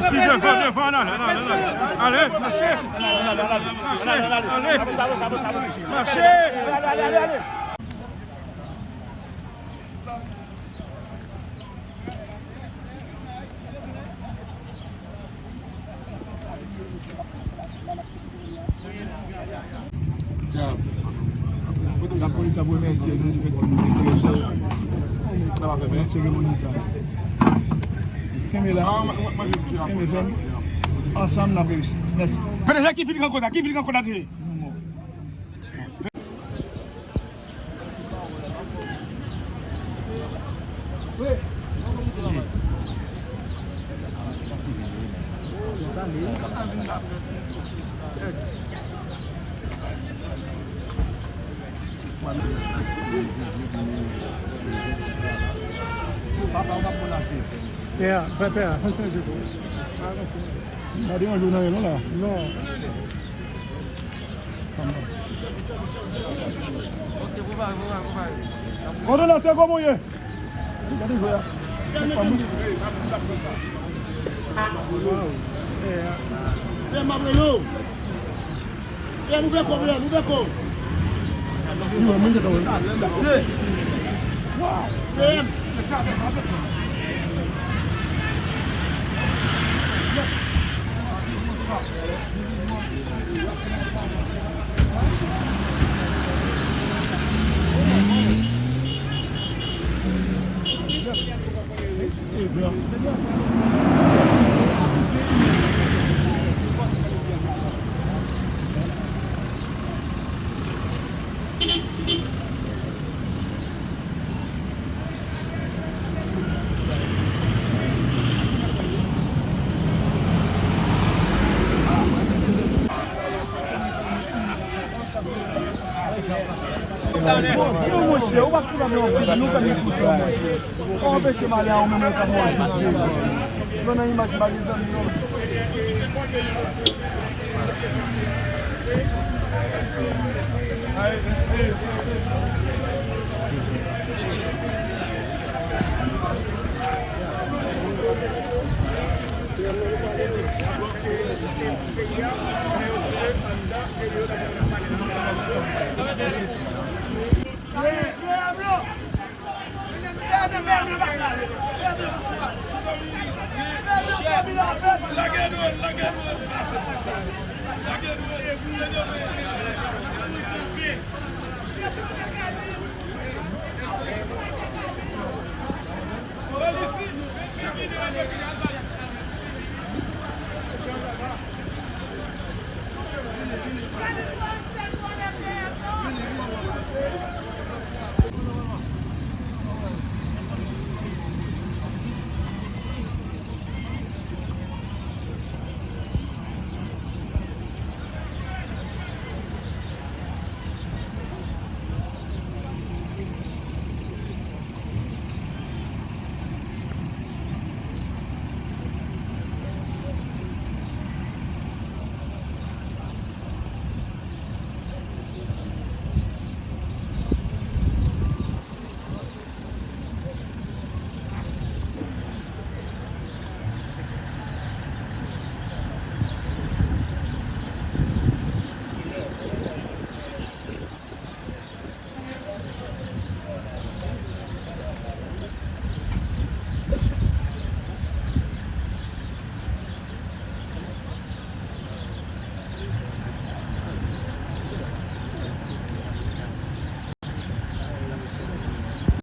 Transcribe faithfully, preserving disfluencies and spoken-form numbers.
Isi, devan, devan, ale, ale, ale. Ale, mache. Mache, ale. Mache. Mache. Lapolis ap remèsye nou di fèt ke nou te prezan nan seremoni sa a. Kenbe la. Kenbe fèm. Ansanm, n ap reyisi. Mèsi. P D G, ki fil gran koz la? Ki fil gran koz la tire? Nou mò. Pè a, pè, pè a, fè n chanje kou. Pa deranje w nan rèl la. Non. Kòdonatè, kòman w ye? Gade jwè a. Pè m ap rele w. Pè m ouvè kò, pè m ouvè kò. Pè m. Non, monchè, ou pa t konn ap anpil, nou fè m ekoute w, monchè. Ou anpeche m ale a ou menm lè k ap manje jis devan. Yo nan imaj m pa gen zanmi non.